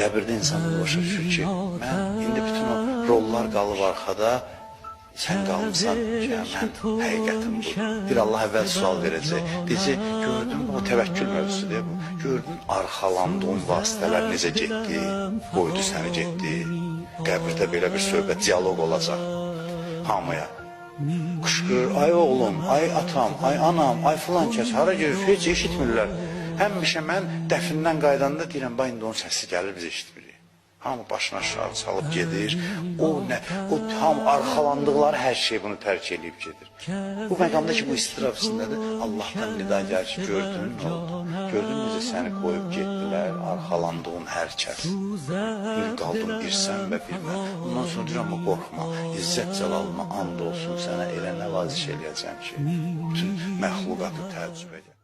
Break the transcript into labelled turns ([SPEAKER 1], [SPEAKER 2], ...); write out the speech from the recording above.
[SPEAKER 1] Qəbirdə insan bunu başa düşür ki, mən indi bütün o rollar qalıb arxada, sən qalmısan ki, mən həqiqətim budur. Bir Allah əvvəl sual verəcək. Deyəcək, gördün, bu təvəkkül mövzusudur bu. Gördün, arxalandığın vasitələr necə getdi, qoydu səni getdi. Qəbirdə belə bir söhbət, diyaloq olacaq hamıya. Qışqırır, ay oğlum, ay atam, ay anam, ay filan kəs, hara gedir, heç eşitmirlər. Həmişə mən dəfindən qaydanda deyirəm, bax indi onun səsi gəlir, biz eşitmirik. Hamı başını aşağı salıb gedir. O nə, o hamı arxalandıqları hər şey bunu tərk eləyib gedir. Bu məqamda ki, bu istirab içindədir, Allahdan nida gəlir ki, gördün nə oldu? Gördün necə səni qoyub getdilər, arxalandığın hər kəs. Bir qaldım bir sən və bir mən. Bundan sonra deyirəm, amma qorxma, İzzət cəlalıma and olsun sənə elə nəvaziş eləyəcəm ki, bütün məxluqatı təəccüb edir.